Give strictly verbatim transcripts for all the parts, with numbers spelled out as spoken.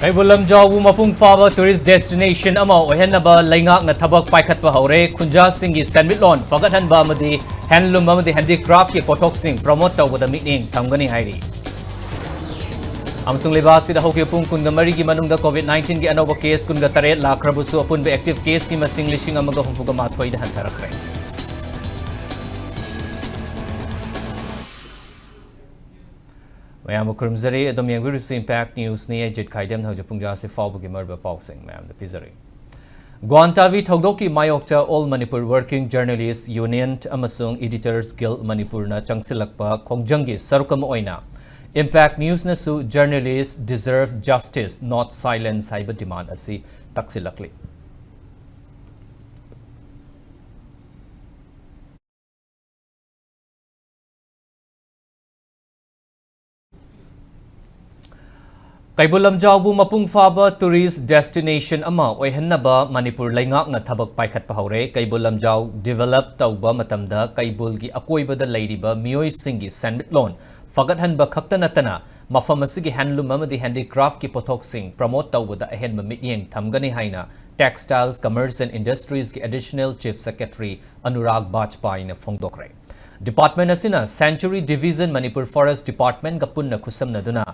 ꯀꯩꯕꯨꯜ ꯂꯝꯖꯥꯎꯕꯨ ꯃꯄꯨꯡ ꯐꯥꯕ tourist destination ꯑꯃ ꯑꯣꯏꯍꯟꯅꯕ ꯂꯩꯉꯥꯛꯅ ꯊꯕꯛ ꯄꯥꯏꯈꯠꯄ ꯍꯧꯔꯦ꯫ ꯈꯨꯟꯖꯥꯁꯤꯡꯒꯤ ꯁꯦꯟꯃꯤꯠꯂꯣꯟ ꯐꯒꯠꯍꯟꯕ ꯑꯃꯗꯤ handloom ꯑꯃꯗꯤ handicraftꯀꯤ ꯄꯣꯠꯊꯣꯛꯁꯤꯡ promote ꯇꯧꯕꯗ ꯃꯤꯠꯌꯦꯡ ꯊꯝꯒꯅꯤ ꯍꯥꯏꯔꯤ꯫ ꯑꯃꯁꯨꯡ ꯂꯩꯕꯥꯛ ꯑꯁꯤꯗ ꯍꯧꯈꯤꯕ ꯄꯨꯡ ꯀꯨꯟꯒ ꯃꯔꯤꯒꯤ ꯃꯅꯨꯡꯗ COVID nineteenꯒꯤ ꯑꯅꯧꯕ case ꯀꯨꯟꯒ ꯇꯔꯦꯠ ꯂꯥꯛꯈ꯭ꯔꯕꯁꯨ, ꯑꯄꯨꯟꯕ active caseꯀꯤ ꯃꯁꯤꯡ ꯂꯤꯁꯤꯡ ꯑꯃꯒ ꯍꯨꯝꯐꯨꯒ ꯃꯥꯊꯣꯏꯗ ꯍꯟꯊꯔꯛꯈ꯭ꯔꯦ꯫ ꯃꯌꯥꯝꯕꯨ ꯈꯨꯔꯨꯝꯖꯔꯤ꯫ ꯑꯗꯨꯝ ꯌꯦꯡꯕꯤꯔꯤꯕꯁꯤ Impact Newsꯅꯤ꯫ ꯑꯩ ꯖꯤꯠ ꯈꯥꯏꯗꯦꯝꯅ ꯍꯧꯖꯤꯛ ꯄꯨꯡ ꯇꯔꯥꯁꯤ ꯐꯥꯎꯕꯒꯤ ꯃꯔꯨꯑꯣꯏꯕ ꯄꯥꯎꯁꯤꯡ ꯃꯌꯥꯝꯗ ꯄꯤꯖꯔꯤ꯫ ꯒ꯭ꯋꯥꯟꯇꯥꯕꯤ ꯊꯧꯗꯣꯛꯀꯤ ꯃꯥꯌꯣꯛꯇ All Manipur Working Journalist Union ꯑꯃꯁꯨꯡ Editors Guild ꯃꯅꯤꯄꯨꯔꯅ ꯆꯪꯁꯤꯜꯂꯛꯄ ꯈꯣꯡꯖꯪꯒꯤ ꯁꯔꯨꯛ ꯑꯃ ꯑꯣꯏꯅ Impact Newsꯅꯁꯨ "Journalists deserve justice, not silence" ꯍꯥꯏꯕ demand ꯑꯁꯤ ꯇꯛꯁꯤꯜꯂꯛꯂꯤ꯫ ꯀꯩꯕꯨꯜ ꯂꯝꯖꯥꯎꯕꯨ ꯃꯄꯨꯡ ꯐꯥꯕ tourist destination ꯑꯃ ꯑꯣꯏꯍꯟꯅꯕ ꯃꯅꯤꯄꯨꯔ ꯂꯩꯉꯥꯛꯅ ꯊꯕꯛ ꯄꯥꯏꯈꯠꯄ ꯍꯧꯔꯦ꯫ ꯀꯩꯕꯨꯜ ꯂꯝꯖꯥꯎ develop ꯇꯧꯕ ꯃꯇꯝꯗ ꯀꯩꯕꯨꯜꯒꯤ ꯑꯀꯣꯏꯕꯗ ꯂꯩꯔꯤꯕ ꯃꯤꯑꯣꯏꯁꯤꯡꯒꯤ ꯁꯦꯟꯃꯤꯠꯂꯣꯟ ꯐꯒꯠꯍꯟꯕ ꯈꯛꯇ ꯅꯠꯇꯅ, ꯃꯐꯝ ꯑꯁꯤꯒꯤ handloom ꯑꯃꯗꯤ handicraftꯀꯤ ꯄꯣꯠꯊꯣꯛꯁꯤꯡ promote ꯇꯧꯕꯗ ꯑꯍꯦꯟꯕ ꯃꯤꯠꯌꯦꯡ ꯊꯝꯒꯅꯤ ꯍꯥꯏꯅ Textiles, Commerce and Industriesꯀꯤ Additional Chief Secretary Anurag ꯕꯥꯖꯄꯥꯏꯅ ꯐꯣꯡꯗꯣꯛꯈ꯭ꯔꯦ꯫ Department ꯑꯁꯤꯅ Sanctuary Division, Manipur Forest Departmentꯀ ꯄꯨꯟꯅ ꯈꯨꯠꯁꯝꯅꯗꯨꯅ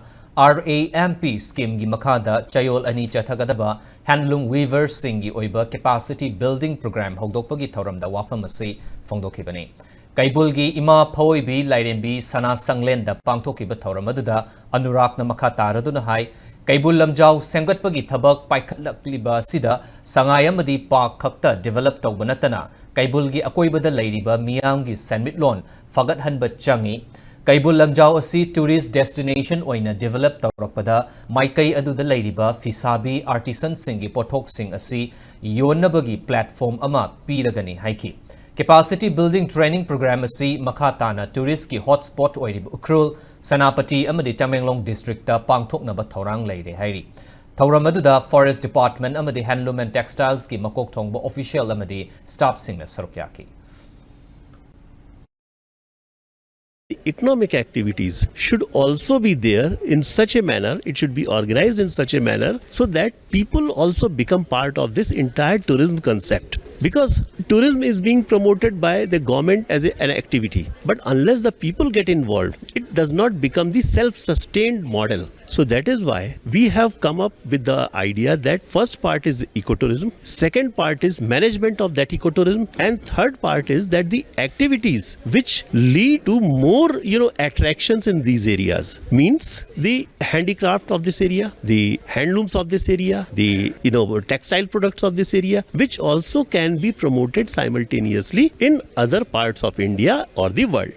RAMP schemeꯒꯤ ꯃꯈꯥꯗ ꯆꯌꯣꯜ ꯑꯅꯤ ꯆꯠꯊꯒꯗꯕ handloom weaversꯁꯤꯡꯒꯤ ꯑꯣꯏꯕ capacity building program ꯍꯧꯗꯣꯛꯄꯒꯤ ꯊꯧꯔꯝꯗ ꯋꯥꯐꯝ ꯑꯁꯤ ꯐꯣꯡꯗꯣꯛꯈꯤꯕꯅꯤ꯫ ꯀꯩꯕꯨꯜꯒꯤ ꯏꯃꯥ ꯐꯑꯣꯏꯕꯤ ꯂꯥꯏꯔꯦꯝꯕꯤ ꯁꯅꯥ ꯁꯪꯂꯦꯟꯗ ꯄꯥꯡꯊꯣꯛꯈꯤꯕ ꯊꯧꯔꯝ ꯑꯗꯨꯗ ꯑꯅꯨꯔꯥꯒꯅ ꯃꯈꯥ ꯇꯥꯔꯗꯨꯅ ꯍꯥꯏ, ꯀꯩꯕꯨꯜ ꯂꯝꯖꯥꯎ ꯁꯦꯝꯒꯠꯄꯒꯤ ꯊꯕꯛ ꯄꯥꯏꯈꯠꯂꯛꯂꯤꯕ ꯑꯁꯤꯗ ꯁꯉꯥꯏ ꯑꯃꯗꯤ park ꯈꯛꯇ develop ꯇꯧꯕ ꯅꯠꯇꯅ ꯀꯩꯕꯨꯜꯒꯤ ꯑꯀꯣꯏꯕꯗ ꯂꯩꯔꯤꯕ ꯃꯤꯌꯥꯝꯒꯤ ꯁꯦꯟꯃꯤꯠꯂꯣꯟ ꯐꯒꯠꯍꯟꯕ ꯆꯪꯏ꯫ ꯀꯩꯕꯨꯜ ꯂꯝꯖꯥꯎ ꯑꯁꯤ tourist destination ꯑꯣꯏꯅ develop ꯇꯧꯔꯛꯄꯗ ꯃꯥꯏꯀꯩ ꯑꯗꯨꯗ ꯂꯩꯔꯤꯕ ꯐꯤꯁꯥꯕꯤ artisanꯁꯤꯡꯒꯤ ꯄꯣꯠꯊꯣꯛꯁꯤꯡ ꯑꯁꯤ ꯌꯣꯟꯅꯕꯒꯤ platform ꯑꯃ ꯄꯤꯔꯒꯅꯤ ꯍꯥꯏꯈꯤ꯫ Capacity building training program ꯑꯁꯤ ꯃꯈꯥ ꯇꯥꯅ touristꯀꯤ hotspot ꯑꯣꯏꯔꯤꯕ ꯎꯈ꯭ꯔꯨꯜ, ꯁꯦꯅꯥꯄꯇꯤ ꯑꯃꯗꯤ ꯇꯃꯦꯡꯂꯣꯡ districtꯇ ꯄꯥꯡꯊꯣꯛꯅꯕ ꯊꯧꯔꯥꯡ ꯂꯩꯔꯦ ꯍꯥꯏꯔꯤ꯫ ꯊꯧꯔꯝ ꯑꯗꯨꯗ Forest Department ꯑꯃꯗꯤ Handloom and Textilesꯀꯤ ꯃꯀꯣꯛ ꯊꯣꯡꯕ official ꯑꯃꯗꯤ staffꯁꯤꯡꯅ ꯁꯔꯨꯛ ꯌꯥꯈꯤ꯫ economic activities should also be there in such a manner, it should be organized in such a manner so that people also become part of this entire tourism concept. Because tourism is being promoted by the government as a- an activity, but unless the people get involved, it does not become the self-sustained model. So that is why we have come up with the idea that first part is ecotourism, second part is management of that ecotourism, and third part is that the activities which lead to more, you know, attractions in these areas means the handicraft of this area, the handlooms of this area, the, you know, textile products of this area, which also can be promoted simultaneously in other parts of India or the world.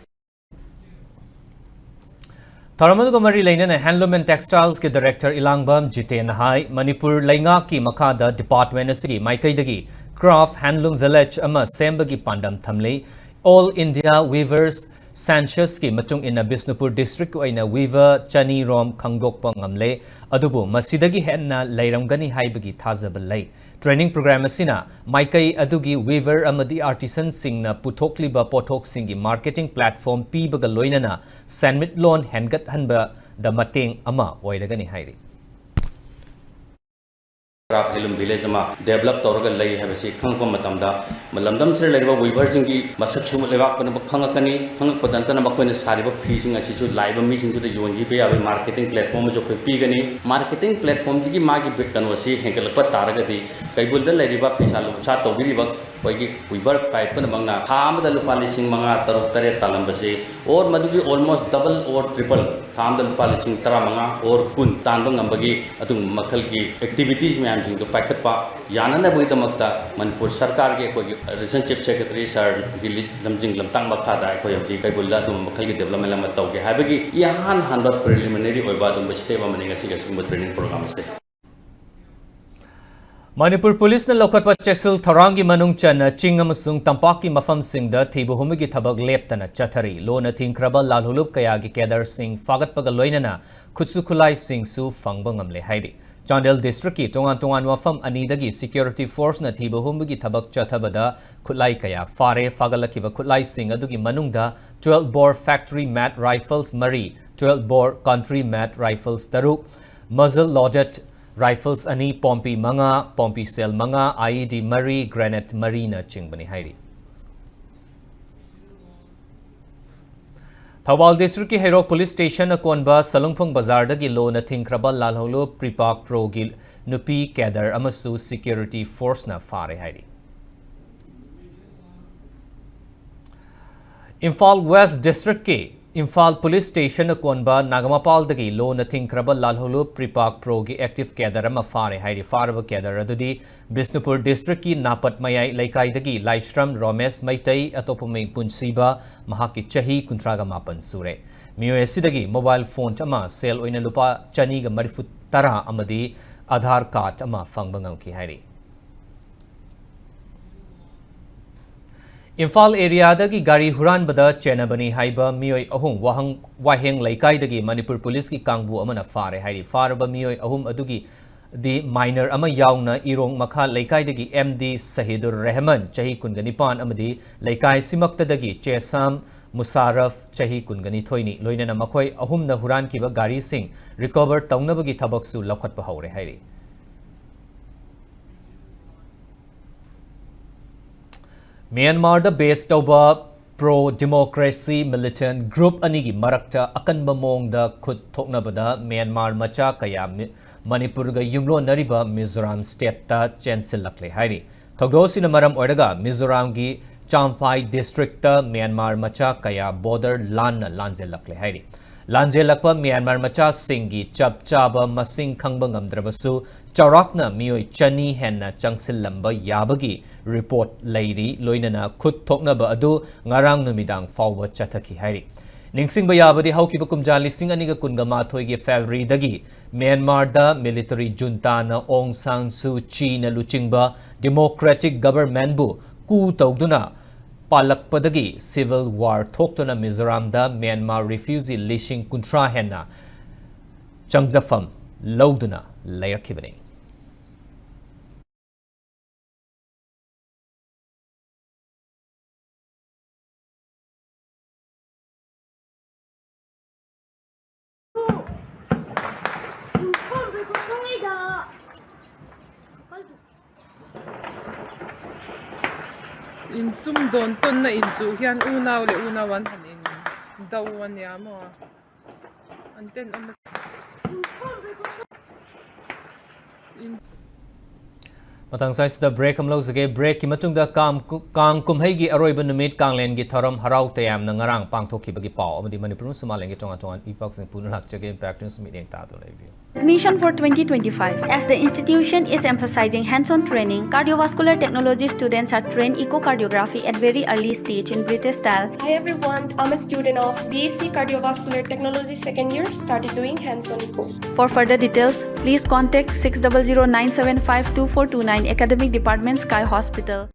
ꯊꯧꯔꯝ ꯑꯗꯨꯒ ꯃꯔꯤ ꯂꯩꯅꯅ Handloom and Textiles ꯀꯤ Director ꯏꯂꯥꯡꯕꯝ ꯖꯤꯇꯦꯟꯅ ꯍꯥꯏ, ꯃꯅꯤꯄꯨꯔ ꯂꯩꯉꯥꯛꯀꯤ ꯃꯈꯥꯗ department ꯑꯁꯤꯒꯤ ꯃꯥꯏꯀꯩꯗꯒꯤ craft handloom village ꯑꯃ ꯁꯦꯝꯕꯒꯤ ꯄꯥꯟꯗꯝ ꯊꯝꯂꯤ꯫ All India Weavers Census ꯀꯤ ꯃꯇꯨꯡ ꯏꯟꯅ ꯕꯤꯁꯅꯨꯄꯨꯔ district ꯑꯣꯏꯅ weaver ꯆꯅꯤ ꯔꯣꯝ ꯈꯪꯗꯣꯛꯄ ꯉꯝꯂꯦ, ꯑꯗꯨꯕꯨ ꯃꯁꯤꯗꯒꯤ ꯍꯦꯟꯅ ꯂꯩꯔꯝꯒꯅꯤ ꯍꯥꯏꯕꯒꯤ ꯊꯥꯖꯕ ꯂꯩ꯫ Training program ꯑꯁꯤꯅ ꯃꯥꯏꯀꯩ ꯑꯗꯨꯒꯤ weaver ꯑꯃꯗꯤ artisan ꯁꯤꯡꯅ ꯄꯨꯊꯣꯛꯂꯤꯕ ꯄꯣꯠꯊꯣꯛꯁꯤꯡꯒꯤ marketing platform ꯄꯤꯕꯒ ꯂꯣꯏꯅꯅ ꯁꯦꯟꯃꯤꯠꯂꯣꯟ ꯍꯦꯟꯒꯠꯍꯟꯕꯗ ꯃꯇꯦꯡ ꯑꯃ ꯑꯣꯏꯔꯒꯅꯤ ꯍꯥꯏꯔꯤ꯫ craft handloom village ꯑꯃ develop ꯇꯧꯔꯒ ꯂꯩ ꯍꯥꯏꯕꯁꯤ ꯈꯪꯉꯛꯄ ꯃꯇꯝꯗ, ꯂꯝꯗꯝꯁꯤꯗ ꯂꯩꯔꯤꯕ weaver ꯁꯤꯡꯒꯤ ꯃꯁꯛꯁꯨ ꯂꯩꯕꯥꯛ ꯄꯨꯝꯅꯃꯛ ꯈꯪꯉꯛꯀꯅꯤ꯫ ꯈꯪꯉꯛꯄꯗ ꯅꯠꯇꯅ ꯃꯈꯣꯏꯅ ꯁꯥꯔꯤꯕ ꯐꯤꯁꯤꯡ ꯑꯁꯤꯁꯨ ꯂꯥꯛꯏꯕ ꯃꯤꯁꯤꯡꯗꯨꯗ ꯌꯣꯟꯈꯤꯕ ꯌꯥꯕꯒꯤ marketing platform ꯑꯃꯁꯨ ꯑꯩꯈꯣꯏ ꯄꯤꯒꯅꯤ꯫ Marketing platform ꯁꯤꯒꯤ ꯃꯥꯒꯤ ꯀꯩꯅꯣꯁꯤ ꯍꯦꯟꯒꯠꯂꯛꯄ ꯇꯥꯔꯒꯗꯤ ꯀꯩꯕꯨꯜꯗ ꯂꯩꯔꯤꯕ ꯐꯤꯁꯥ ꯂꯣꯟꯁꯥ ꯇꯧꯕꯤꯔꯤꯕ ꯑꯩꯈꯣꯏꯒꯤ weaver ꯀꯥꯏ ꯄꯨꯝꯅꯃꯛꯅ ꯊꯥ ꯑꯃꯗ ꯂꯨꯄꯥ ꯂꯤꯁꯤꯡ ꯃꯉꯥ, ꯇꯔꯨꯛ, ꯇꯔꯦꯠ ꯇꯥꯜꯂꯝꯕꯁꯤ or ꯃꯗꯨꯒꯤ almost double or triple, ꯊꯥ ꯑꯃꯗ ꯂꯨꯄꯥ ꯂꯤꯁꯤꯡ ꯇꯔꯥꯃꯉꯥ or ꯀꯨꯟ ꯇꯥꯟꯕ ꯉꯝꯕꯒꯤ ꯑꯗꯨꯒꯨꯝꯕ ꯃꯈꯜꯒꯤ activities ꯃꯌꯥꯝꯁꯤꯡꯗꯨ ꯄꯥꯏꯈꯠꯄ ꯌꯥꯅꯅꯕꯒꯤꯗꯃꯛꯇ ꯃꯅꯤꯄꯨꯔ ꯁꯔꯀꯥꯔꯒꯤ ꯑꯩꯈꯣꯏꯒꯤ Additional Chief Secretary sir ꯒꯤ ꯂꯝꯖꯤꯡ ꯂꯝꯇꯥꯛ ꯃꯈꯥꯗ ꯑꯩꯈꯣꯏ ꯍꯧꯖꯤꯛ ꯀꯩꯕꯨꯜꯗ ꯑꯗꯨꯒꯨꯝꯕ ꯃꯈꯜꯒꯤ development ꯑꯃ ꯇꯧꯒꯦ ꯍꯥꯏꯕꯒꯤ ꯏꯍꯥꯟ ꯍꯥꯟꯕ preliminary ꯑꯣꯏꯕ ꯑꯗꯨꯒꯨꯝꯕ step ꯑꯃꯅꯤ ꯉꯁꯤꯒꯤ ꯑꯁꯤꯒꯨꯝꯕ training program ꯑꯁꯦ꯫ ꯃꯅꯤꯄꯨꯔ ꯄꯨꯂꯤꯁꯅ ꯂꯧꯈꯠꯄ ꯆꯦꯛꯁꯤꯜ ꯊꯧꯔꯥꯡꯒꯤ ꯃꯅꯨꯡ ꯆꯟꯅ ꯆꯤꯡ ꯑꯃꯁꯨꯡ ꯇꯝꯄꯥꯛꯀꯤ ꯃꯐꯝꯁꯤꯡꯗ ꯊꯤꯕ ꯍꯨꯝꯕꯒꯤ ꯊꯕꯛ ꯂꯦꯞꯇꯅ ꯆꯠꯊꯔꯤ꯫ ꯂꯣꯟꯅ ꯊꯤꯡꯈ꯭ꯔꯕ ꯂꯥꯜꯍꯧꯂꯨꯞ ꯀꯌꯥꯒꯤ cadre ꯁꯤꯡ ꯐꯥꯒꯠꯄꯒ ꯂꯣꯏꯅꯅ ꯈꯨꯠꯁꯨ ꯈꯨꯠꯂꯥꯏꯁꯤꯡꯁꯨ ꯐꯪꯕ ꯉꯝꯂꯦ ꯍꯥꯏꯔꯤ꯫ ꯆꯥꯟꯗꯦꯜ ꯗꯤꯁꯇ꯭ꯔꯤꯛꯀꯤ ꯇꯣꯉꯥꯟ ꯇꯣꯉꯥꯟꯕ ꯃꯐꯝ ꯑꯅꯤꯗꯒꯤ ꯁꯦꯀ꯭ꯌꯨꯔꯤꯇꯤ ꯐꯣꯔꯁꯅ ꯊꯤꯕ ꯍꯨꯝꯕꯒꯤ ꯊꯕꯛ ꯆꯠꯊꯕꯗ ꯈꯨꯠꯂꯥꯏ ꯀꯌꯥ ꯐꯥꯔꯦ꯫ ꯐꯥꯒꯠꯂꯛꯈꯤꯕ ꯈꯨꯠꯂꯥꯏꯁꯤꯡ ꯑꯗꯨꯒꯤ ꯃꯅꯨꯡꯗ twelve bore factory made rifles ꯃꯔꯤ, twelve bore country made rifles ꯇꯔꯨꯛ, muzzle loaded rifles ꯑꯅꯤ, ꯄꯣꯝꯄꯤ ꯃꯉꯥ, ꯄꯣꯝꯄꯤ ꯁꯦꯜ ꯃꯉꯥ, IED ꯃꯔꯤ, grenade ꯃꯔꯤꯅꯆꯤꯡꯕꯅꯤ ꯍꯥꯏꯔꯤ꯫ ꯊꯧꯕꯥꯜ ꯗꯤꯁꯇ꯭ꯔꯤꯛꯀꯤ ꯍꯩꯔꯣꯛ ꯄꯨꯂꯤꯁ ꯁ꯭ꯇꯦꯁꯟ ꯑꯀꯣꯟꯕ ꯁꯂꯨꯡꯐꯪ ꯕꯖꯥꯔꯗꯒꯤ ꯂꯣꯅ ꯊꯤꯡꯈ꯭ꯔꯕ ꯂꯥꯜꯍꯧꯂꯨꯞ ꯄ꯭ꯔꯤꯄꯥꯛ ꯄ꯭ꯔꯣꯒꯤ ꯅꯨꯄꯤ ꯀꯦꯗꯔ ꯑꯃꯁꯨ ꯁꯦꯀ꯭ꯌꯨꯔꯤꯇꯤ ꯐꯣꯔꯁꯅ ꯐꯥꯔꯦ ꯍꯥꯏꯔꯤ꯫ ꯏꯝꯐꯥꯜ ꯋꯦꯁ ꯗꯤꯁꯇ꯭ꯔꯤꯛꯀꯤ ꯏꯝꯐꯥꯜ ꯄꯨꯂꯤꯁ ꯁ꯭ꯇꯦꯁꯟ ꯑꯀꯣꯟꯕ ꯅꯥꯒꯥꯃꯄꯥꯜꯗꯒꯤ ꯂꯣꯅ ꯊꯤꯡꯈ꯭ꯔꯕ ꯂꯥꯜꯍꯧꯂꯨꯞ ꯄ꯭ꯔꯤꯄꯥꯛ ꯄ꯭ꯔꯣꯒꯤ ꯑꯦꯛꯇꯤꯚ ꯀꯦꯗꯔ ꯑꯃ ꯐꯥꯔꯦ ꯍꯥꯏꯔꯤ꯫ ꯐꯥꯔꯕ ꯀꯦꯗꯔ ꯑꯗꯨꯗꯤ ꯕꯤꯁꯅꯨꯄꯨꯔ ꯗꯤꯁꯇ꯭ꯔꯤꯛꯀꯤ ꯅꯥꯄꯠ ꯃꯌꯥꯏ ꯂꯩꯀꯥꯏꯗꯒꯤ ꯂꯥꯏꯁ꯭ꯔꯝ ꯔꯣꯃꯦꯁ ꯃꯩꯇꯩ, ꯑꯇꯣꯞꯄ ꯃꯤꯡ ꯄꯨꯟꯁꯤꯕ, ꯃꯍꯥꯛꯀꯤ ꯆꯍꯤ ꯀꯨꯟꯊ꯭ꯔꯥꯒ ꯃꯥꯄꯟ ꯁꯨꯔꯦ꯫ ꯃꯤꯑꯣꯏ ꯑꯁꯤꯗꯒꯤ ꯃꯣꯕꯥꯏꯜ ꯐꯣꯟ ꯑꯃ, ꯁꯦꯜ ꯑꯣꯏꯅ ꯂꯨꯄꯥ ꯆꯅꯤꯒ ꯃꯔꯤꯐꯨ ꯇꯔꯥ ꯑꯃꯗꯤ ꯑꯥꯙꯥꯔ ꯀꯥꯔꯗ ꯑꯃ ꯐꯪꯕ ꯉꯝꯈꯤ ꯍꯥꯏꯔꯤ꯫ ꯏꯝꯐꯥꯜ ꯑꯦꯔꯤꯌꯥꯗꯒꯤ ꯒꯥꯔꯤ ꯍꯨꯔꯥꯟꯕꯗ ꯆꯦꯟꯅꯕꯅꯤ ꯍꯥꯏꯕ ꯃꯤꯑꯣꯏ ꯑꯍꯨꯝ ꯋꯥꯍꯪ-, ꯋꯥꯍꯦꯡ ꯂꯩꯀꯥꯏꯗꯒꯤ ꯃꯅꯤꯄꯨꯔ ꯄꯨꯂꯤꯁꯀꯤ ꯀꯥꯡꯕꯨ ꯑꯃꯅ ꯐꯥꯔꯦ ꯍꯥꯏꯔꯤ꯫ ꯐꯥꯔꯕ ꯃꯤꯑꯣꯏ ꯑꯍꯨꯝ ꯑꯗꯨꯒꯤ ꯗꯤ ꯃꯥꯏꯅꯔ ꯑꯃ ꯌꯥꯎꯅ ꯏꯔꯣꯡ ꯃꯈꯥ ꯂꯩꯀꯥꯏꯗꯒꯤ MD ꯁꯍꯤꯗꯨꯔ ꯔꯦꯍꯃꯟ, ꯆꯍꯤ ꯀꯨꯟꯒ ꯅꯤꯄꯥꯟ, ꯑꯃꯗꯤ ꯂꯩꯀꯥꯏ ꯁꯤꯃꯛꯇꯗꯒꯤ ꯆꯦꯁꯥꯝ ꯃꯨꯁꯥꯔꯐ, ꯆꯍꯤ ꯀꯨꯟꯒ ꯅꯤꯊꯣꯏꯅꯤ꯫ ꯂꯣꯏꯅꯅ ꯃꯈꯣꯏ ꯑꯍꯨꯝꯅ ꯍꯨꯔꯥꯟꯈꯤꯕ ꯒꯥꯔꯤꯁꯤꯡ ꯔꯤꯀꯣꯚꯔ ꯇꯧꯅꯕꯒꯤ ꯊꯕꯛꯁꯨ ꯂꯧꯈꯠꯄ ꯍꯧꯔꯦ ꯍꯥꯏꯔꯤ꯫ ꯃ꯭ꯌꯥꯟꯃꯥꯔꯗ ꯕꯦꯁ ꯇꯧꯕ ꯄ꯭ꯔꯣ ꯗꯤꯃꯣꯀ꯭ꯔꯦꯁꯤ ꯃꯤꯂꯤꯇꯦꯟꯠ ꯒ꯭ꯔꯨꯞ ꯑꯅꯤꯒꯤ ꯃꯔꯛꯇ ꯑꯀꯟꯕ ꯃꯑꯣꯡꯗ ꯈꯨꯠ ꯊꯣꯛꯅꯕꯗ ꯃ꯭ꯌꯥꯟꯃꯥꯔ ꯃꯆꯥ ꯀꯌꯥ ꯃꯤ-, ꯃꯅꯤꯄꯨꯔꯒ ꯌꯨꯝꯂꯣꯟꯅꯔꯤꯕ ꯃꯤꯖꯣꯔꯥꯝ ꯁ꯭ꯇꯦꯠꯇ ꯆꯦꯟꯁꯤꯜꯂꯛꯂꯦ ꯍꯥꯏꯔꯤ꯫ ꯊꯧꯗꯣꯛ ꯑꯁꯤꯅ ꯃꯔꯝ ꯑꯣꯏꯔꯒ ꯃꯤꯖꯣꯔꯥꯝꯒꯤ ꯆꯥꯝꯐꯥꯏ ꯗꯤꯁꯇ꯭ꯔꯤꯛꯇ ꯃ꯭ꯌꯥꯟꯃꯥꯔ ꯃꯆꯥ ꯀꯌꯥ ꯕꯣꯔꯗꯔ ꯂꯥꯟꯅ ꯂꯥꯟꯖꯦꯜꯂꯛꯂꯦ ꯍꯥꯏꯔꯤ꯫ ꯂꯥꯟꯖꯦꯜꯂꯛꯄ ꯃ꯭ꯌꯥꯟꯃꯥꯔ ꯃꯆꯥꯁꯤꯡꯒꯤ ꯆꯞ ꯆꯥꯕ ꯃꯁꯤꯡ ꯈꯪꯕ ꯉꯝꯗ꯭ꯔꯕꯁꯨ, ꯆꯥꯎꯔꯥꯛꯅ ꯃꯤꯑꯣꯏ ꯆꯅꯤ ꯍꯦꯟꯅ ꯆꯪꯁꯤꯜꯂꯝꯕ ꯌꯥꯕꯒꯤ ꯔꯤꯄꯣꯔꯠ ꯂꯩꯔꯤ꯫ ꯂꯣꯏꯅꯅ ꯈꯨꯠ ꯊꯣꯛꯅꯕ ꯑꯗꯨ ꯉꯔꯥꯡ ꯅꯨꯃꯤꯗꯥꯡ ꯐꯥꯎꯕ ꯆꯠꯊꯈꯤ ꯍꯥꯏꯔꯤ꯫ ꯅꯤꯡꯁꯤꯡꯕ ꯌꯥꯕꯗꯤ, ꯍꯧꯈꯤꯕ ꯀꯨꯝꯖꯥ ꯂꯤꯁꯤꯡ ꯑꯅꯤꯒ ꯀꯨꯟꯒ ꯃꯥꯊꯣꯏꯒꯤ ꯐꯦꯕ꯭ꯔꯨꯋꯥꯔꯤꯗꯒꯤ ꯃ꯭ꯌꯥꯟꯃꯥꯔꯗ ꯃꯤꯂꯤꯇꯔꯤ ꯖꯨꯟꯇꯥꯅ ꯑꯣꯡ ꯁꯥꯟ ꯁꯨ ꯆꯤꯅ ꯂꯨꯆꯤꯡꯕ ꯗꯤꯃꯣꯀ꯭ꯔꯦꯇꯤꯛ ꯒꯚꯔꯟꯃꯦꯟꯠꯕꯨ ꯀꯨ ꯇꯧꯗꯨꯅ ꯄꯥꯜꯂꯛꯄꯗꯒꯤ ꯁꯤꯚꯤꯜ ꯋꯥꯔ ꯊꯣꯛꯇꯨꯅ ꯃꯤꯖꯣꯔꯥꯝꯗ ꯃ꯭ꯌꯥꯟꯃꯥꯔ ꯔꯤꯐ꯭ꯌꯨꯖꯤ ꯂꯤꯁꯤꯡ ꯀꯨꯟꯊ꯭ꯔꯥ ꯍꯦꯟꯅ ꯆꯪꯖꯐꯝ ꯂꯧꯗꯨꯅ ꯂꯩꯔꯛꯈꯤꯕꯅꯤ꯫ Insum don ton na in chu hian unau leh unau an han in do a nia maw? An ten awm a. In- ꯃꯇꯥꯡ ꯑꯁꯤꯗ break ꯑꯃ ꯂꯧꯖꯒꯦ꯫ Breakꯀꯤ ꯃꯇꯨꯡꯗ ꯀꯥꯡ ꯀꯨ-, ꯀꯥꯡ ꯀꯨꯝꯍꯩꯒꯤ ꯑꯔꯣꯏꯕ ꯅꯨꯃꯤꯠ ꯀꯥꯡꯂꯦꯟꯒꯤ ꯊꯧꯔꯝ ꯍꯔꯥꯎ ꯇꯌꯥꯝꯅ ꯉꯔꯥꯡ ꯄꯥꯡꯊꯣꯛꯈꯤꯕꯒꯤ ꯄꯥꯎ ꯑꯃꯗꯤ ꯃꯅꯤꯄꯨꯔ ꯑꯃꯁꯨꯡ ꯃꯥꯂꯦꯝꯒꯤ ꯇꯣꯉꯥꯟ ꯇꯣꯉꯥꯟꯕ ꯏ ꯄꯥꯎꯁꯤꯡ ꯄꯨꯗꯨꯅ ꯂꯥꯛꯆꯒꯦ꯫ Impact News ꯃꯤꯠꯌꯦꯡ ꯇꯥꯗꯨꯅ ꯂꯩꯕꯤꯌꯨ꯫ Admission for twenty twenty-five. As the institution is emphasizing hands-on training, cardiovascular technology students are trained echocardiography at very early stage in British style. Hi everyone, I'm a student of B S C Cardiovascular Technology second year, started doing hands-on echo. For further details, please contact six double zero nine seven five two four two nine, Academic Department, Sky Hospital.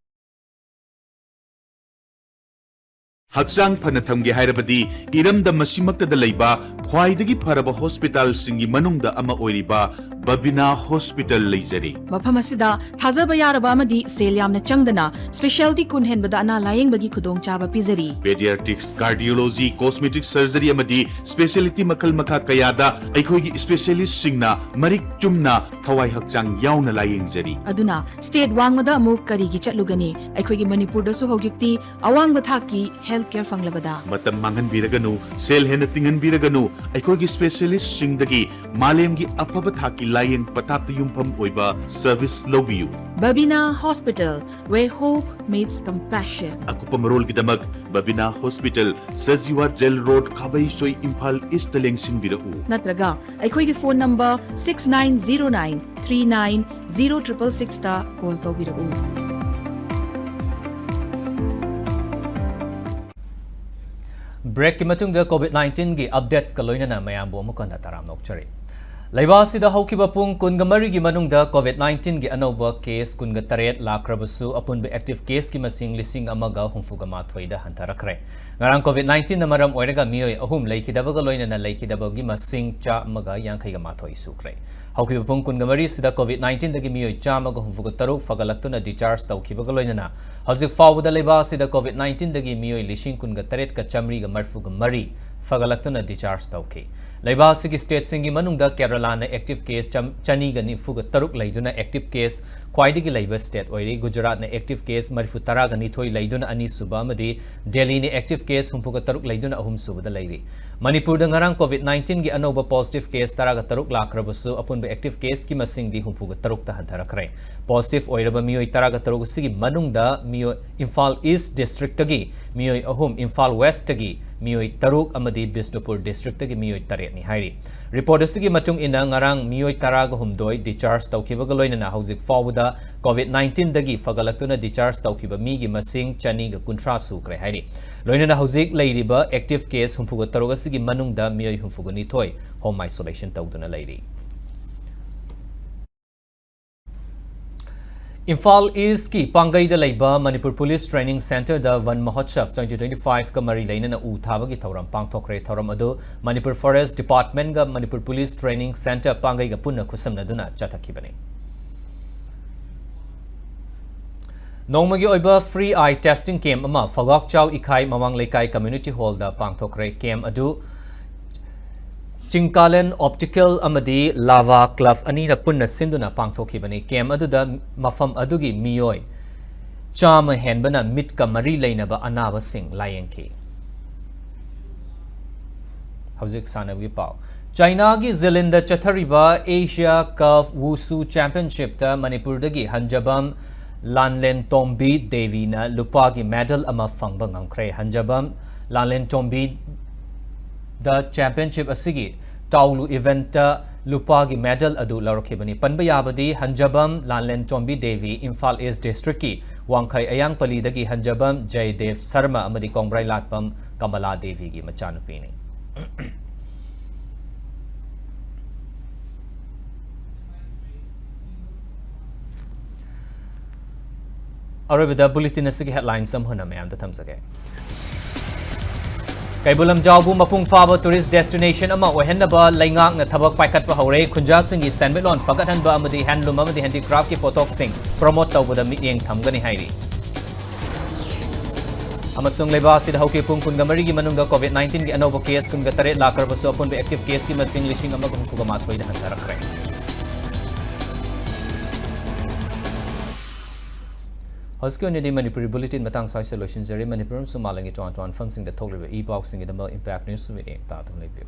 ꯍꯛꯆꯥꯡ ꯐꯅ ꯊꯝꯒꯦ ꯍꯥꯏꯔꯕꯗꯤ ꯏꯔꯝꯗꯝ ꯑꯁꯤꯃꯛꯇꯗ ꯂꯩꯕ ꯈ꯭ꯋꯥꯏꯗꯒꯤ ꯐꯔꯕ ꯍꯣꯁꯄꯤꯇꯥꯜꯁꯤꯡꯒꯤ ꯃꯅꯨꯡꯗ ꯑꯃ ꯑꯣꯏꯔꯤꯕ ꯕꯕꯤꯅꯥ ꯍꯣꯁꯄꯤꯇꯥꯜ ꯂꯩꯖꯔꯤ꯫ ꯃꯐꯝ ꯑꯁꯤꯗ ꯊꯥꯖꯕ ꯌꯥꯔꯕ ꯑꯃꯗꯤ ꯁꯦꯜ ꯌꯥꯝꯅ ꯆꯪꯗꯅ specialty ꯀꯨꯟ ꯍꯦꯟꯕꯗ ꯑꯅꯥ ꯂꯥꯌꯦꯡꯕꯒꯤ ꯈꯨꯗꯣꯡꯆꯥꯕ ꯄꯤꯖꯔꯤ꯫ Pediatrics, cardiology, cosmetic surgery ꯑꯃꯗꯤ specialty ꯃꯈꯜ ꯃꯈꯥ ꯀꯌꯥꯗ ꯑꯩꯈꯣꯏꯒꯤ specialistꯁꯤꯡꯅ ꯃꯔꯤꯛ ꯆꯨꯝꯅ ꯊꯋꯥꯏ ꯍꯛꯆꯥꯡ ꯌꯥꯎꯅ ꯂꯥꯌꯦꯡꯖꯔꯤ꯫ ꯑꯗꯨꯅ state ꯋꯥꯡꯃꯗ ꯑꯃꯨꯛ ꯀꯔꯤꯒꯤ ꯆꯠꯂꯨꯒꯅꯤ? ꯑꯩꯈꯣꯏꯒꯤ ꯃꯅꯤꯄꯨꯔꯗꯁꯨ ꯍꯧꯖꯤꯛꯇꯤ ꯑꯋꯥꯡꯕ ꯊꯥꯛꯀꯤ health care ꯐꯪꯂꯕꯗ꯫ ꯃꯇꯝ ꯃꯥꯡꯍꯟꯕꯤꯔꯒꯅꯨ, ꯁꯦꯜ ꯍꯦꯟꯅ ꯇꯤꯡꯍꯟꯕꯤꯔꯒꯅꯨ, ꯑꯩꯈꯣꯏꯒꯤ specialistꯁꯤꯡꯗꯒꯤ ꯃꯥꯂꯦꯝꯒꯤ ꯑꯐꯕ ꯊꯥꯛꯀꯤ ꯂꯥꯌꯦꯡ ꯄꯊꯥꯞꯇ ꯌꯨꯝꯐꯝ ꯑꯣꯏꯕ service ꯂꯧꯕꯤꯌꯨ꯫ Babina Hospital, where hope meets compassion. ꯑꯀꯨꯞꯄ ꯃꯔꯣꯜꯒꯤꯗꯃꯛ Babina hospital, Sajiwa jail road, Khabeisoi, Imphal east ꯂꯦꯡꯁꯤꯟꯕꯤꯔꯛꯎ꯫ ꯅꯠꯇ꯭ꯔꯒ ꯑꯩꯈꯣꯏꯒꯤ phone number six nine zero nine three nine zero triple sixꯇ call ꯇꯧꯕꯤꯔꯛꯎ꯫ Breakꯀꯤ ꯃꯇꯨꯡꯗ COVID nineteenꯒꯤ updatesꯀ ꯂꯣꯏꯅꯅ ꯃꯌꯥꯝꯕꯨ ꯑꯃꯨꯛ ꯍꯟꯅ ꯇꯔꯥꯝꯅ ꯑꯣꯛꯆꯔꯤ꯫ ꯂꯩꯕꯥꯛ ꯑꯁꯤꯗ ꯍꯧꯈꯤꯕ ꯄꯨꯡ ꯀꯨꯟꯒ ꯃꯔꯤꯒꯤ ꯃꯅꯨꯡꯗ COVID nineteen ꯒꯤ ꯑꯅꯧꯕ case ꯀꯨꯟꯒ ꯇꯔꯦꯠ ꯂꯥꯛꯈ꯭ꯔꯕꯁꯨ, ꯑꯄꯨꯟꯕ active case ꯀꯤ ꯃꯁꯤꯡ ꯂꯤꯁꯤꯡ ꯑꯃꯒ ꯍꯨꯝꯐꯨꯒ ꯃꯥꯊꯣꯏꯗ ꯍꯟꯊꯔꯛꯈ꯭ꯔꯦ꯫ ꯉꯔꯥꯡ COVID nineteen ꯅ ꯃꯔꯝ ꯑꯣꯏꯔꯒ ꯃꯤꯑꯣꯏ ꯑꯍꯨꯝ ꯂꯩꯈꯤꯗꯕꯒ ꯂꯣꯏꯅꯅ ꯂꯩꯈꯤꯗꯕꯒꯤ ꯃꯁꯤꯡ ꯆꯥꯝꯃꯒ ꯌꯥꯡꯈꯩꯒ ꯃꯥꯊꯣꯏ ꯁꯨꯈ꯭ꯔꯦ꯫ ꯍꯧꯈꯤꯕ ꯄꯨꯡ ꯀꯨꯟꯒ ꯃꯔꯤ ꯁꯤꯗ COVID nineteen ꯗꯒꯤ ꯃꯤꯑꯣꯏ ꯆꯥꯝꯃꯒ ꯍꯨꯝꯐꯨꯒ ꯇꯔꯨꯛ ꯐꯒꯠꯂꯛꯇꯨꯅ discharge ꯇꯧꯈꯤꯕꯒ ꯂꯣꯏꯅꯅ, ꯍꯧꯖꯤꯛ ꯐꯥꯎꯕꯗ ꯂꯩꯕꯥꯛ ꯑꯁꯤꯗ COVID nineteen ꯗꯒꯤ ꯃꯤꯑꯣꯏ ꯂꯤꯁꯤꯡ ꯀꯨꯟꯒ ꯇꯔꯦꯠꯀ ꯆꯥꯃꯔꯤꯒ ꯃꯔꯤꯐꯨꯒ ꯃꯔꯤ ꯐꯒꯠꯂꯛꯇꯨꯅ discharge ꯇꯧꯈꯤ꯫ ꯂꯩꯕꯥꯛ ꯑꯁꯤꯒꯤ state ꯁꯤꯡꯒꯤ ꯃꯅꯨꯡꯗ ꯀꯦꯔꯂꯥꯅ active case ꯆꯥꯝ-, ꯆꯅꯤꯒ ꯅꯤꯐꯨꯒ ꯇꯔꯨꯛ ꯂꯩꯗꯨꯅ active case ꯈ꯭ꯋꯥꯏꯗꯒꯤ ꯂꯩꯕ state ꯑꯣꯏꯔꯤ꯫ ꯒꯨꯖꯔꯥꯠꯅ active case ꯃꯔꯤꯐꯨ ꯇꯔꯥꯒ ꯅꯤꯊꯣꯏ ꯂꯩꯗꯨꯅ ꯑꯅꯤꯁꯨꯕ ꯑꯃꯗꯤ ꯗꯦꯜꯂꯤꯅ active case ꯍꯨꯝꯐꯨꯒ ꯇꯔꯨꯛ ꯂꯩꯗꯨꯅ ꯑꯍꯨꯝꯁꯨꯕꯗ ꯂꯩꯔꯤ꯫ ꯃꯅꯤꯄꯨꯔꯗ ꯉꯔꯥꯡ COVID nineteen ꯒꯤ ꯑꯅꯧꯕ positive case ꯇꯔꯥꯒ ꯇꯔꯨꯛ ꯂꯥꯛꯈ꯭ꯔꯕꯁꯨ, ꯑꯄꯨꯟꯕ active case ꯀꯤ ꯃꯁꯤꯡꯗꯤ ꯍꯨꯝꯐꯨꯒ ꯇꯔꯨꯛꯇ ꯍꯟꯊꯔꯛꯈ꯭ꯔꯦ꯫ Positive ꯑꯣꯏꯔꯕ ꯃꯤꯑꯣꯏ ꯇꯔꯥꯒ ꯇꯔꯨꯛ ꯑꯁꯤꯒꯤ ꯃꯅꯨꯡꯗ ꯃꯤꯑꯣꯏ, ꯏꯝꯐꯥꯜ East district ꯇꯒꯤ ꯃꯤꯑꯣꯏ ꯑꯍꯨꯝ, ꯏꯝꯐꯥꯜ West ꯇꯒꯤ ꯃꯤꯑꯣꯏ ꯇꯔꯨꯛ ꯑꯃꯗꯤ ꯕꯤꯁꯅꯨꯄꯨꯔ district ꯇꯒꯤ ꯃꯤꯑꯣꯏ ꯇꯔꯦꯠꯅꯤ ꯍꯥꯏꯔꯤ꯫ Report ꯑꯁꯤꯒꯤ ꯃꯇꯨꯡ ꯏꯟꯅ, ꯉꯔꯥꯡ ꯃꯤꯑꯣꯏ ꯇꯔꯥꯒ ꯍꯨꯝꯗꯣꯏ discharge ꯇꯧꯈꯤꯕꯒ ꯂꯣꯏꯅꯅ ꯍꯧꯖꯤꯛ ꯐꯥꯎꯕꯗ COVID nineteen ꯗꯒꯤ ꯐꯒꯠꯂꯛꯇꯨꯅ discharge ꯇꯧꯈꯤꯕ ꯃꯤꯒꯤ ꯃꯁꯤꯡ ꯆꯅꯤꯒ ꯀꯨꯟꯊ꯭ꯔꯥ ꯁꯨꯈ꯭ꯔꯦ ꯍꯥꯏꯔꯤ꯫ ꯂꯣꯏꯅꯅ ꯍꯧꯖꯤꯛ ꯂꯩꯔꯤꯕ active case ꯍꯨꯝꯐꯨꯒ ꯇꯔꯨꯛ ꯑꯁꯤꯒꯤ ꯃꯅꯨꯡꯗ ꯃꯤꯑꯣꯏ ꯍꯨꯝꯐꯨꯒ ꯅꯤꯊꯣꯏ home isolation ꯇꯧꯗꯨꯅ ꯂꯩꯔꯤ꯫ ꯏꯝꯐꯥꯜ East ꯀꯤ ꯄꯥꯡꯒꯩꯗ ꯂꯩꯕ ꯃꯅꯤꯄꯨꯔ Police Training Centre ꯗ Van Mahotsav twenty twenty-five ꯀ ꯃꯔꯤ ꯂꯩꯅꯅ ꯎ ꯊꯥꯕꯒꯤ ꯊꯧꯔꯝ ꯄꯥꯡꯊꯣꯛꯈ꯭ꯔꯦ꯫ ꯊꯧꯔꯝ ꯑꯗꯨ ꯃꯅꯤꯄꯨꯔ Forest Department ꯒ ꯃꯅꯤꯄꯨꯔ Police Training Centre ꯄꯥꯡꯒꯩꯒ ꯄꯨꯟꯅ ꯈꯨꯠꯁꯝꯅꯗꯨꯅ ꯆꯠꯊꯈꯤꯕꯅꯤ꯫ ꯅꯣꯡꯃꯒꯤ ꯑꯣꯏꯕ free eye testing camp ꯑꯃ ꯐꯧꯒꯥꯛꯆꯥꯎ ꯏꯈꯥꯏ ꯃꯃꯥꯡ ꯂꯩꯀꯥꯏ community hall ꯗ ꯄꯥꯡꯊꯣꯛꯈ꯭ꯔꯦ꯫ Camp ꯑꯗꯨ ꯆꯤꯡꯀꯥꯂꯦꯟ Optical ꯑꯃꯗꯤ Lava Club ꯑꯅꯤꯅ ꯄꯨꯟꯅ ꯁꯤꯟꯗꯨꯅ ꯄꯥꯡꯊꯣꯛꯈꯤꯕꯅꯤ꯫ Camp ꯑꯗꯨꯗ ꯃꯐꯝ ꯑꯗꯨꯒꯤ ꯃꯤꯑꯣꯏ ꯆꯥꯝꯃ ꯍꯦꯟꯕꯅ ꯃꯤꯠꯀ ꯃꯔꯤ ꯂꯩꯅꯕ ꯑꯅꯥꯕꯁꯤꯡ ꯂꯥꯌꯦꯡꯈꯤ꯫ ꯍꯧꯖꯤꯛ ꯁꯥꯟꯅꯕꯒꯤ ꯄꯥꯎ꯫ ꯆꯥꯏꯅꯥꯒꯤ ꯖꯤꯂꯤꯟꯗ ꯆꯠꯊꯔꯤꯕ Asia Cup Wushu Championship ꯇ ꯃꯅꯤꯄꯨꯔꯗꯒꯤ ꯍꯟꯖꯕꯝ ꯂꯥꯟꯂꯦꯟꯇꯣꯝꯕꯤ ꯗꯦꯕꯤꯅ ꯂꯨꯄꯥꯒꯤ medal ꯑꯃ ꯐꯪꯕ ꯉꯝꯈ꯭ꯔꯦ꯫ ꯍꯟꯖꯕꯝ ꯂꯥꯟꯂꯦꯟꯇꯣꯝꯕꯤ ꯗ championship ꯑꯁꯤꯒꯤ ꯇꯥꯎꯂꯨ event ꯇ ꯂꯨꯄꯥꯒꯤ medal ꯑꯗꯨ ꯂꯧꯔꯛꯈꯤꯕꯅꯤ꯫ ꯄꯟꯕ ꯌꯥꯕꯗꯤ ꯍꯟꯖꯕꯝ ꯂꯥꯟꯂꯦꯟꯇꯣꯝꯕꯤ ꯗꯦꯕꯤ, ꯏꯝꯐꯥꯜ East district ꯀꯤ ꯋꯥꯡꯈꯩ ꯑꯌꯥꯡꯄꯜꯂꯤꯗꯒꯤ ꯍꯟꯖꯕꯝ ꯖꯌꯗꯦꯕ ꯁꯔꯃ ꯑꯃꯗꯤ ꯀꯣꯡꯕ꯭ꯔꯩ ꯂꯥꯠꯄꯝ ꯀꯃꯂꯥ ꯗꯦꯕꯤꯒꯤ ꯃꯆꯥꯅꯨꯄꯤꯅꯤ꯫ ꯑꯔꯣꯏꯕꯗ bulletin ꯑꯁꯤꯒꯤ headlines ꯑꯃꯨꯛ ꯍꯟꯅ ꯃꯌꯥꯝꯗ ꯊꯝꯖꯒꯦ꯫ ꯀꯩꯕꯨꯜ ꯂꯝꯖꯥꯎꯕꯨ ꯃꯄꯨꯡ ꯐꯥꯕ tourist destination ꯑꯃ ꯑꯣꯏꯍꯟꯅꯕ ꯂꯩꯉꯥꯛꯅ ꯊꯕꯛ ꯄꯥꯏꯈꯠꯄ ꯍꯧꯔꯦ꯫ ꯈꯨꯟꯖꯥꯁꯤꯡꯒꯤ ꯁꯦꯟꯃꯤꯠꯂꯣꯟ ꯐꯒꯠꯍꯟꯕ ꯑꯃꯗꯤ handloom ꯑꯃꯗꯤ handicraftꯀꯤ ꯄꯣꯠꯊꯣꯛꯁꯤꯡ promote ꯇꯧꯕꯗ ꯃꯤꯠꯌꯦꯡ ꯊꯝꯒꯅꯤ ꯍꯥꯏꯔꯤ꯫ ꯑꯃꯁꯨꯡ ꯂꯩꯕꯥꯛ ꯑꯁꯤꯗ ꯍꯧꯈꯤꯕ ꯄꯨꯡ ꯀꯨꯟꯃꯔꯤꯒꯤ ꯃꯅꯨꯡꯗ COVID nineteenꯒꯤ ꯑꯅꯧꯕ case ꯀꯨꯟꯒ ꯇꯔꯦꯠ ꯂꯥꯛꯈ꯭ꯔꯕꯁꯨ, ꯑꯄꯨꯟꯕ active caseꯀꯤ ꯃꯁꯤꯡ ꯂꯤꯁꯤꯡ ꯑꯃꯒ ꯍꯨꯝꯐꯨꯒ ꯃꯥꯊꯣꯏꯗ ꯍꯟꯊꯔꯛꯈ꯭ꯔꯦ꯫ ꯍꯧꯖꯤꯛꯀꯤ ꯑꯣꯏꯅꯗꯤ ꯃꯅꯤꯄꯨꯔꯤ bulletin ꯃꯇꯥꯡ ꯁ꯭ꯋꯥꯏꯁꯤꯗ ꯂꯣꯏꯁꯤꯟꯖꯔꯦ꯫ ꯃꯅꯤꯄꯨꯔ ꯑꯃꯁꯨꯡ ꯃꯥꯂꯦꯝꯒꯤ ꯇꯣꯉꯥꯟ ꯇꯣꯉꯥꯟꯕ ꯃꯐꯝꯁꯤꯡꯗ ꯊꯣꯛꯂꯤꯕ ꯏ ꯄꯥꯎꯁꯤꯡꯒꯤꯗꯃꯛ Impact News ꯃꯤꯠꯌꯦꯡ ꯇꯥꯗꯨꯅ ꯂꯩꯕꯤꯌꯨ꯫